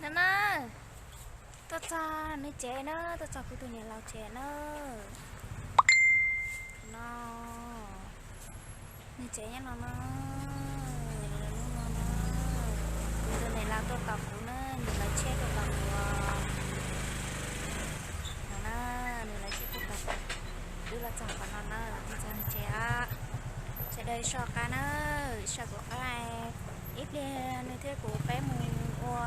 No na, tuaj txog nws tsev na, tuaj txog kuv tus niam laus tsev na. No, nws tsev nyob no na, no na, kuv tus niam laus tuaj tos kuv na, nws lawv tsheb tuaj tos kuv. No na, nws lawv tsheb tuaj tos kuv. Wb los txog qhov no na, wb txog nws tsev os. Sawv daws soj qab na, soj kuv qab. Ib pliag nws thiab kuv peb mus ua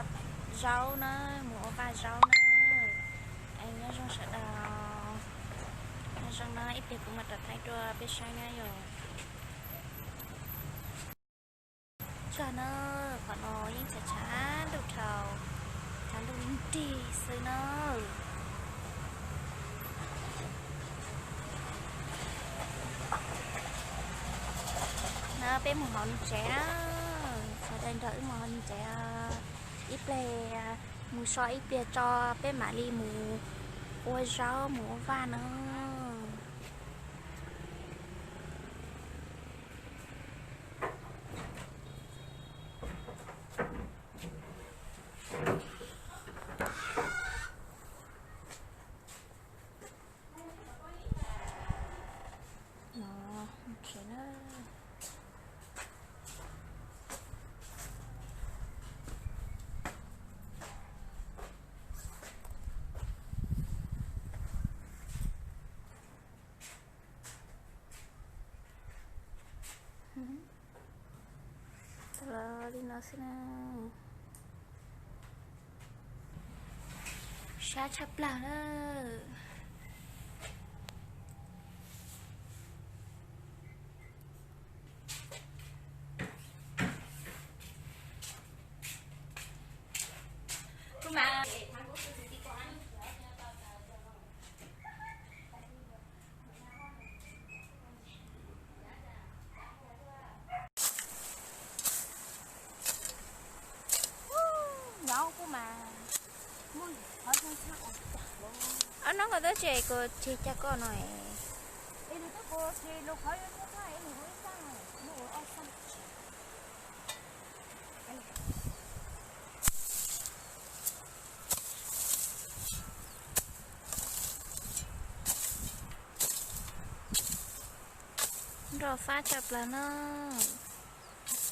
zaub na, mus ua vaj zaub na. Es nyob zoo sawv daws, nyob zoo na, ib pliag kuv mam rov thaij rau peb saib na yom. Txog na, qhov no yeej tshav tshav ntuj dhau, tshav ntuj nrig xwb na. No peb mus hauv nws tsev na, sawv daws nrog wb mus hauv nws tsev. Ib pliag mus so ib pliag tso, peb mam li mus ua zaub mus ua vaj na. Los li no xwb na. Sab tshaj plaws na. Nyob kuj mas muaj qhov zoo tshaj ua cas los. Ob hnub ko twb tsis, kuv tsis cas koj no es. Es nws twb kuv tsis lus qhov zoo tshaj, es nws ua ib xaj, nws ua ob xaj. Nroj fab tshaj plaws na.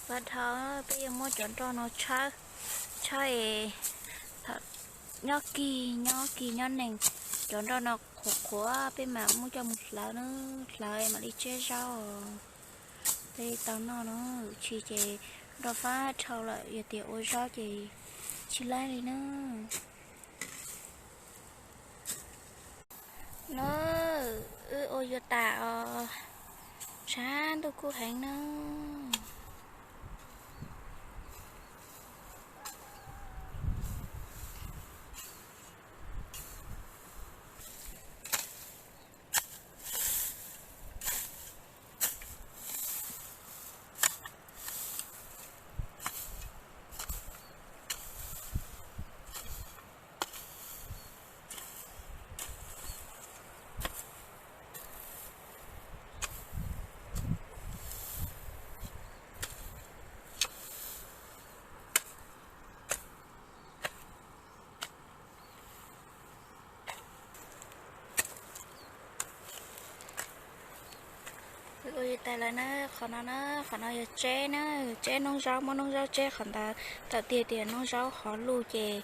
Pas dhau peb yuav muab cov nroj no tshawb, tshawb es thaum nyob kis, nyob kis nyob nees, cov nroj no qhuav qhuav peb mam muab coj mus hlawv na, hlawv mam li tseb zaub, peb tau noj na. Tsis ces nroj fab dhau lawm yog tias ua zaub ces tsis laib li na. No, wb ua yuav tas os, tshav ntuj kub heev na. Ua tas lawm na, qhov no na, qhov no yog tseb na, tseb noob zaub, muab noob zaub tseb qhov ntawd, thaum twg tias noob zaub hov luj ces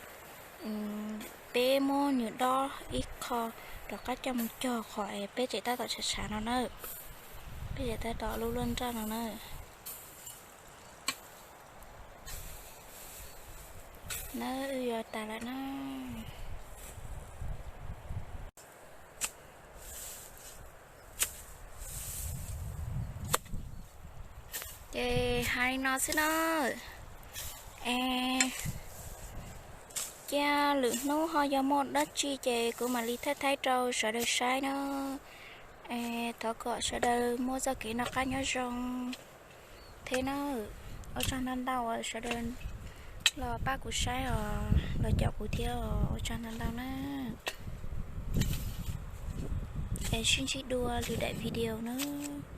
peb muab nws dob ib qho rov qab coj mus cog qhov es peb tseem tab tom tshav tshav no na, peb tseem tab tom luj luaj nroj no na. Na, wb yuav tas lawm na. Ces hais li no xwb na. Es cia lwm hnub ho yog muaj dab tsi ces kuv mam li thaij thaib rau sawv daws saib na. Es thov kom sawv daws muaj txoj kev noj qab nyob zoo thiab na. Ua tsaug ntau ntau uas sawv daws los pab kuv saib os, los caum kuv thiab os, ua tsaug ntau ntau na. Es sib ntsib dua lwm daim video nawb.